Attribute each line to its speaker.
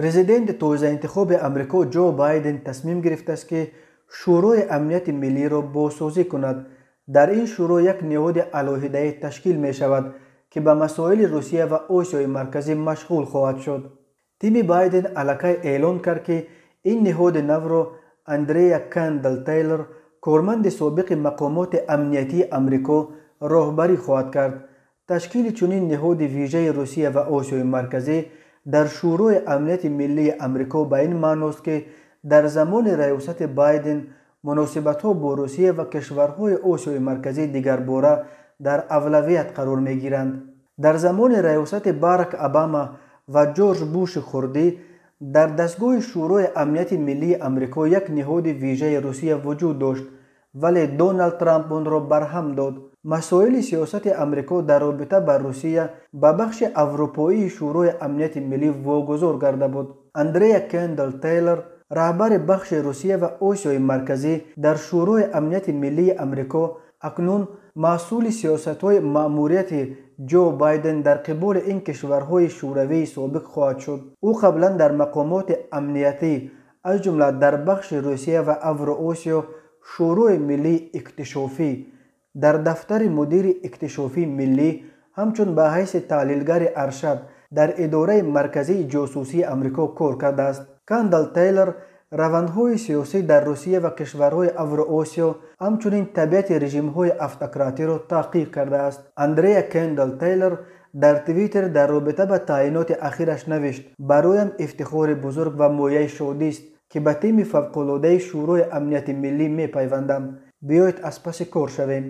Speaker 1: Президенти тозаинтихоби Амрико Ҷо Байден тасмим гирифтааст, ки Шӯрои амнияти миллиро бозсозӣ кунад. Дар ин шӯро як ниҳоди алоҳидае ташкил мешавад, ки ба масоили Русия ва Осиёи Марказӣ машғул хоҳад шуд. Тими Байден аллакай эълон кард, ки ин ниҳоди навро Андрея Кендал Тейлор, корманди собиқи мақомоти амниятии Амрико, роҳбарӣ хоҳад кард. Ташкили чунин ниҳоди вижаи Русия ва Осиёи Марказӣ дар Шӯрои амнияти миллии Амрико ба ин маъност, ки дар замони раёсати Байден муносибатҳо бо Русия ва кишварҳои Осиёи Марказӣ дигарбора дар авлавият қарор мегиранд. Дар замони раёсати Барак Обама ва Ҷорҷ Буши хурдӣ дар дастгоҳи Шӯрои амнияти миллии Амрико як ниҳоди вижаи Русия вуҷуд дошт, вале Доналд Трамп онро барҳам дод. Масоили сиёсати Амрико дар робита ба Русия ба бахши аврупоии Шӯрои амнияти миллӣ вогузор гарда буд. Андрея Кендал Тейлор, раҳбари бахши Русия ва Осиёи Марказӣ дар Шӯрои амнияти миллии Амрико, акнун маҳсули сиёсатҳои маъмурияти Ҷо Байден дар қиболи ин кишварҳои шӯравии собиқ хоҳад шуд. Ӯ қаблан дар мақомоти амниятӣ, аз ҷумла дар бахши Русия ва Авроосиё Шӯрои миллии иктишофӣ, дар дафтари мудири иктишофии миллӣ, ҳамчун ба ҳайси таҳлилгари аршад дар идораи марказии ҷосусии Амрико кор кардааст. Кандал Тейлор равандҳои сиёсӣ дар Русия ва кишварҳои Авроосиё, ҳамчунин табиати режимҳои автократиро таҳқиқ кардааст. Андрея Кендал Тейлор дар Твиттер дар робита ба таъйиноти ахираш навишт: «Бароям ифтихори бузург ва мояи шодист, ки ба тими фавқулодаи Шӯрои амнияти миллӣ мепайвандам. Биёед, аз паси кор шавем».